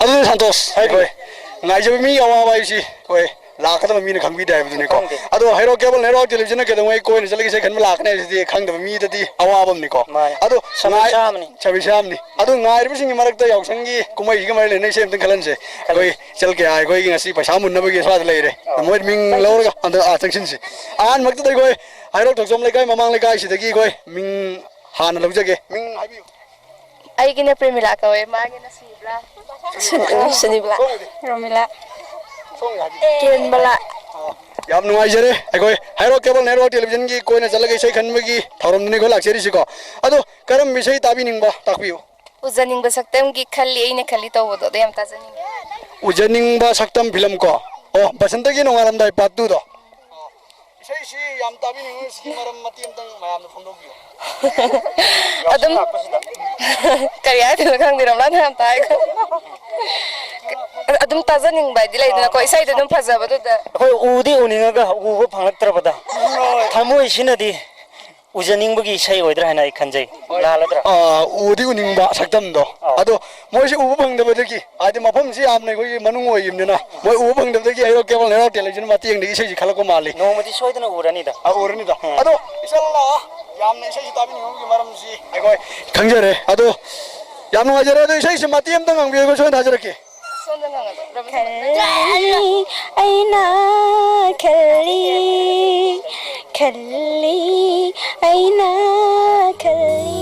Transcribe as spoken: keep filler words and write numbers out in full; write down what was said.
ꯑꯗꯨꯗꯤ ꯁꯟꯇꯣꯁ, ꯍꯥꯏꯕꯤꯌꯨ꯫ ꯑꯩꯈꯣꯏ ꯉꯥꯏꯖꯕ ꯃꯤꯒꯤ ꯑꯋꯥꯕ ꯍꯥꯏꯕꯁꯤ ꯑꯩꯈꯣꯏ ꯂꯥꯛꯀꯗꯕ ꯃꯤꯅ ꯈꯪꯕꯤꯗꯦ ꯍꯥꯏꯕꯗꯨꯅꯤꯀꯣ꯫ ꯈꯪꯗꯦ꯫ ꯑꯗꯣ ꯍꯩꯔꯣꯛ ꯀꯦꯕꯜ ꯅꯦꯠꯋꯥꯔꯛ ꯇꯦꯂꯤꯚꯤꯖꯟꯅ ꯀꯩꯗꯧꯉꯩ ꯀꯣꯏꯅ ꯆꯠꯂꯒ ꯏꯁꯩ ꯈꯟꯕ ꯂꯥꯛꯀꯅꯤ ꯍꯥꯏꯕꯁꯤꯗꯤ ꯈꯪꯗꯕ ꯃꯤꯗꯗꯤ ꯑꯋꯥꯕ ꯑꯃꯅꯤꯀꯣ꯫ ꯃꯥꯅꯦ꯫ ꯑꯗꯣ ꯁꯃꯁ꯭ꯌꯥ ꯉꯥꯏ-, ꯑꯃꯅꯤ꯫ ꯁꯃꯁ꯭ꯌꯥ ꯑꯃꯅꯤ꯫ ꯑꯗꯣ ꯉꯥꯏꯔꯤꯕꯁꯤꯡꯒꯤ ꯃꯔꯛꯇ ꯌꯥꯎꯁꯪꯒꯤ ꯀꯨꯝꯍꯩꯁꯤꯒ ꯃꯔꯤ ꯂꯩꯅꯩ ꯏꯁꯩ ꯑꯝꯇꯪ ꯈꯜꯍꯟꯁꯦ꯫ ꯑꯩꯈꯣꯏ ꯈꯜꯍꯟꯁꯦ꯫ ꯏꯆꯜ ꯀꯦꯌꯥ ꯑꯩꯈꯣꯏꯒꯤ ꯉꯁꯤ ꯄꯩꯁꯥ ꯃꯨꯟꯅꯕꯒꯤ ꯁ꯭ꯋꯥꯏꯗ ꯂꯩꯔꯦ꯫ ꯑꯥ꯫ ꯃꯣꯏ ꯃꯤꯡ ꯂꯧꯔꯒ ꯑꯝꯇ, ꯑꯥ, ꯆꯪꯁꯤꯟꯁꯤ꯫ ꯑꯍꯥꯟꯕꯃꯛꯇꯗ ꯑꯩꯈꯣꯏ ꯍꯩꯔꯣꯛ ꯊꯣꯛꯆꯣꯝ ꯂꯩꯀꯥꯏ ꯃꯃꯥꯡ ꯂꯩꯀꯥꯏꯁꯤꯗꯒꯤ ꯑꯩꯈꯣꯏ ꯃꯤꯡ ꯍꯥꯟꯅ ꯂꯧꯖꯒꯦ꯫ ꯃꯤꯡ ꯍꯥꯏꯕꯤꯌꯨ꯫ ꯑꯩꯒꯤꯅ ꯄ꯭ꯔꯦꯃꯤꯂꯥ ꯀꯧꯋꯦ, ꯃꯥꯒꯤꯅ ꯁꯨꯅꯤꯕ꯭ꯔꯥ꯫ ꯁꯨꯅꯤꯕ꯭ꯂꯥ꯫ ꯁꯣꯝꯒꯤꯗꯤ? ꯔꯣꯃꯤꯂꯥ꯫ ꯁꯣꯝꯒꯤ ꯍꯥꯏꯕꯤꯌꯨ꯫ ꯀꯤꯔꯟꯕꯂꯥ꯫ ꯑꯣ, ꯌꯥꯝ ꯅꯨꯡꯉꯥꯏꯖꯔꯦ꯫ ꯑꯩꯈꯣꯏ ꯍꯩꯔꯣꯛ ꯀꯦꯕꯜ ꯅꯦꯠꯋꯥꯔꯛ ꯇꯦꯂꯤꯚꯤꯖꯟꯒꯤ ꯀꯣꯏꯅ ꯆꯠꯂꯒ ꯏꯁꯩ ꯈꯟꯕꯒꯤ ꯊꯧꯔꯝꯗꯨꯅꯤ ꯑꯩꯈꯣꯏ ꯂꯥꯛꯆꯔꯤꯁꯤꯀꯣ꯫ ꯑꯗꯣ ꯀꯔꯝꯕ ꯏꯁꯩ ꯇꯥꯕꯤꯅꯤꯡꯕ ꯇꯥꯛꯄꯤꯌꯨ꯫ ꯎꯖꯅꯤꯡꯕ ꯁꯛꯇꯝꯒꯤ ꯈꯜꯂꯤ ꯑꯩꯅ ꯈꯜꯂꯤ ꯇꯧꯕꯗꯣ ꯑꯗꯨ ꯌꯥꯝ ꯇꯥꯖꯅꯤꯡꯉꯤ꯫ ꯎꯖꯅꯤꯡꯕ ꯁꯛꯇꯝ ꯐꯤꯂꯝ ꯀꯣ? ꯑꯣ, ꯕꯁꯟꯇꯒꯤ ꯅꯣꯡꯉꯥꯜꯂꯝꯗꯥꯏ part two-ꯗꯣ꯫ ꯏꯁꯩꯁꯤ ꯌꯥꯝ ꯇꯥꯕꯤꯅꯤꯡꯉꯤ, ꯁꯤꯒꯤ ꯃꯔꯝ ꯃꯇꯦꯛ ꯑꯃꯇꯪ ꯃꯌꯥꯝꯗ ꯐꯣꯡꯗꯣꯛꯄꯤꯌꯨ꯫ ꯑꯗꯨꯝ ꯌꯥꯎꯁꯪ ꯂꯥꯛꯄꯁꯤꯗ꯫ ꯀꯔꯤ ꯍꯥꯏꯗꯣꯏꯅꯣ ꯈꯪꯗꯦ, ꯔꯣꯃꯤꯂꯥꯅ ꯌꯥꯝ ꯇꯥꯏ꯫ ꯑꯗꯨꯝ ꯇꯥꯖꯅꯤꯡꯕ ꯍꯥꯏꯗꯤ ꯂꯩꯗꯅꯀꯣ, ꯏꯁꯩꯗꯣ ꯑꯗꯨꯝ ꯐꯖꯕꯗꯨꯗ꯫ ꯑꯩꯈꯣꯏ ꯎꯗꯤ ꯎꯅꯤꯡꯉꯒ ꯎꯕ ꯐꯪꯂꯛꯇ꯭ꯔꯕꯗ ꯊꯃꯣꯏꯁꯤꯅꯗꯤ ꯎꯖꯅꯤꯡꯕꯒꯤ ꯏꯁꯩ ꯑꯣꯏꯗ꯭ꯔꯥ ꯍꯥꯏꯅ ꯑꯩ ꯈꯟꯖꯩ꯫ ꯂꯥꯜꯂꯗ꯭ꯔꯥ? ꯑꯥ, ꯎꯗꯤ ꯎꯅꯤꯡꯕ ꯁꯛꯇꯝꯗꯣ꯫ ꯑꯧ꯫ ꯑꯗꯣ ꯃꯣꯏꯁꯦ ꯎꯕ ꯐꯪꯗꯕꯗꯒꯤ, ꯍꯥꯏꯗꯤ ꯃꯐꯝꯁꯤ ꯌꯥꯝꯅ ꯑꯩꯈꯣꯏꯒꯤ ꯃꯅꯨꯡ ꯑꯣꯏꯈꯤꯕꯅꯤꯅ, ꯃꯣꯏ ꯎꯕ ꯐꯪꯗꯕꯗꯒꯤ ꯍꯩꯔꯣꯛ ꯀꯦꯕꯜ ꯅꯦꯠꯋꯥꯔꯛ ꯇꯦꯂꯤꯚꯤꯖꯟ ꯃꯇꯦꯡꯗꯒꯤ ꯏꯁꯩꯁꯤ ꯈꯜꯂꯛꯄ ꯃꯥꯜꯂꯤ꯫ ꯅꯣꯡꯃꯗꯤ ꯁꯣꯏꯗꯅ ꯎꯔꯅꯤꯗ꯫ ꯑꯥ, ꯎꯔꯅꯤꯗ꯫ ꯎꯝ꯫ ꯑꯗꯣ ꯏꯆꯜꯅ ꯌꯥꯝꯅ ꯏꯁꯩꯁꯤ ꯇꯥꯕꯤꯅꯤꯡꯕꯒꯤ ꯃꯔꯝꯁꯤ ꯑꯩꯈꯣꯏ ꯈꯪꯖꯔꯦ꯫ ꯑꯗꯣ ꯌꯥꯝ ꯅꯨꯡꯉꯥꯏꯖꯔꯦ꯫ ꯑꯗꯣ ꯏꯁꯩꯁꯤ ꯃꯇꯦꯛ ꯑꯃꯇꯪ ꯉꯪꯕꯤꯔꯒ ꯁꯣꯏꯗꯅ ꯊꯥꯖꯔꯛꯀꯦ꯫ ꯁꯣꯝꯗ ꯉꯥꯡꯉꯁꯦ꯫ ꯈꯜꯂꯤ ꯑꯩꯅ ꯈꯜꯂꯤ, ꯈꯜꯂꯤ ꯑꯩꯅ ꯈꯜꯂꯤ꯫